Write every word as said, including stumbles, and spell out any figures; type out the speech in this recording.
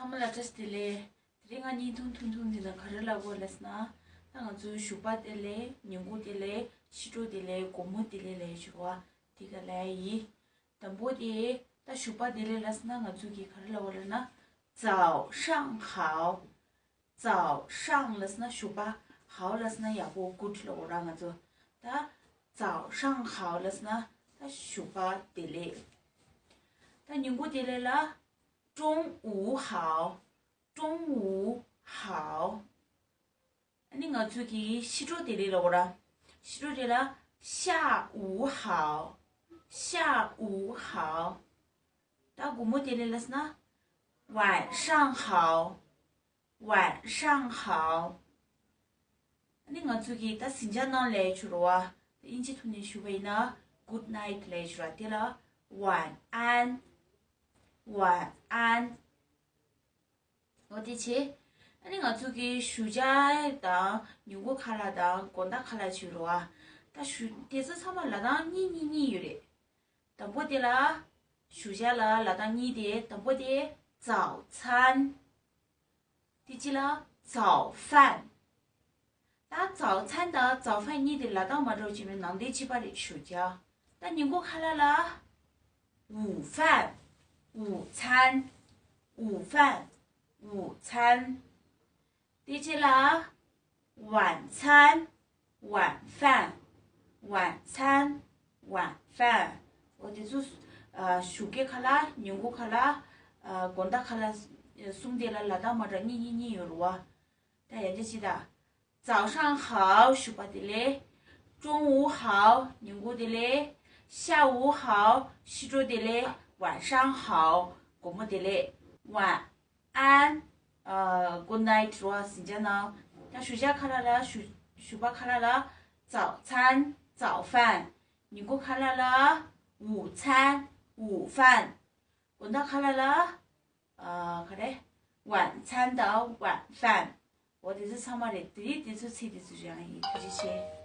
ཚང་མ་ལ་བཀྲ་ཤིས་བདེ་ལེགས། དེ་རིང་ང་བརྙན་ཐུང་ཐུང་ཐུང་འདི་ནང་ག་རེ་ལབ་དགོས་ལབ་ཟེར་ན། ད་ང་ཚོའི་ཞོགས་པ་བདེ་ལེགས། ཉིན་གུང་བདེ་ལེགས། ཕྱི་དྲོ་བདེ་ལེགས། དགོང་མོ་བདེ་ལེགས་ལབ་ཡག་ཅིག་ཡོད་རེད་བ། དེ་ག་ལབ་ཡག་ཡིན། དང་པོ་དེ། ད་ཞོགས་པ་བདེ་ལེགས་ལབ་ཟེར་ན་ང་ཚོ་གིས་ག་རེ་ལབ་དགོས་ལབ་ན། 早上好། 早上 ལབ་ཟེར་ན་ཞོགས་པ། 好 ལབ་ཟེར་ན་ཡག་པོ། good ལབ་དགོས་རེད་ང་ཚོ། ད་早上好 ལབ་ཟེར་ན་ད་ཞོགས་པ་བདེ་ལེགས། ད་ཉིན་གུང་བདེ་ལེགས་ལ། 中午好། 中午好། ཨ་ནི་ང་ཚོ་གིས་ཕྱི་དྲོ་བདེ་ལེགས་ལབ་དགོས་རེད། ཕྱི་དྲོ་བདེ་ལེགས་ལ། 下午好། 下午好། ད་དགོང་མོ་བདེ་ལེགས་ལབ་ཟེར་ན། 晚上好། 晚上好། ཨ་ནི་ང་ཚོ་གིས་ད་ཟིང་ཆ་གནང་ལབ་ཡག་ཅིག་ཡོད་རེད་བ། དབྱིན་ཇི་ཐོག་ནས་ཞུས་པ་ཡིན་ན། good night ལབ་ཡག་ཅིག་ཡོད་རེད་བ། དེ་ལ། 晚安། 晚安། འོ་དེ་བྱས། ཨ་ནི་ང་ཚོ་གི་ཞོགས་ཇ་དང་ཉིན་གུང་ཁ་ལག་དང་དགོང་དག་ཁ་ལག་ཅིག་ཡོད་རེད་བ། ད་ཞུ་དེ་ཚོ་ཚང་མ་ལབ་སྟངས་གཉིས་གཉིས་གཉིས་ཡོད་རེད། དང་པོ་དེ་ལ། ཞོགས་ཇ་ལ་ལབ་སྟངས་གཉིས་དེ། དང་པོ་དེ། 早餐། དེ་གཅིག་ལ། 早饭། ད་早餐དང་早饭གཉིས་དེ་ལབ་སྟངས་མ་འདྲ་བ་ཅིག་མིན། ནང་དོན་གཅིག་པ་རེད། ཞོགས་ཇ། ད་ཉིན་གུང་ཁ་ལག་ལ། 午饭། 午餐། 午饭། 午餐། དེ་རྗེས་ལ། 晚餐། 晚饭། 晚餐། 晚饭། འོ་དེ་ཚོ། ཨ། ཞོགས་ཀའི་ཁ་ལག་ཉིན་གུང་ཁ་ལག་ཨ། དགོང་དག་ཁ་ལག་གསུམ་དེ་ལ་ལབ་སྟངས་མ་འདྲ་གཉིས་གཉིས་གཉིས་ཡོད་རེད་བ། ད་ཡང་བསྐྱར་བྱས་ད། 早上好ཞོགས་པ་བདེ་ལེགས། 中午好ཉིན་གུང་བདེ་ལེགས། 下午好ཕྱི་དྲོ་བདེ་ལེགས། 晚上好དགོང་མོ་བདེ་ལེགས། 晚安ཨ། good night རེད་བ། ཟིང་ཆ་གནང་། ད་ཞོགས་ཇ་ཁ་ལག་ལ། ཞོགས་ཞོགས་པ་ཁ་ལག་ལ། 早餐། 早饭། ཉིན་གུང་ཁ་ལག་ལ། 午餐། 午饭། དགོང་དག་ཁ་ལག་ལ། ཨ། ག་རེ། 晚餐དང་晚饭། འོ་དེ་ཚོ་ཚང་མ་རེད། དེ་རིང་དེ་ཚོ་ཚིག་དེ་ཚོ་རང་ཡིན། ཐུགས་རྗེ་ཆེ།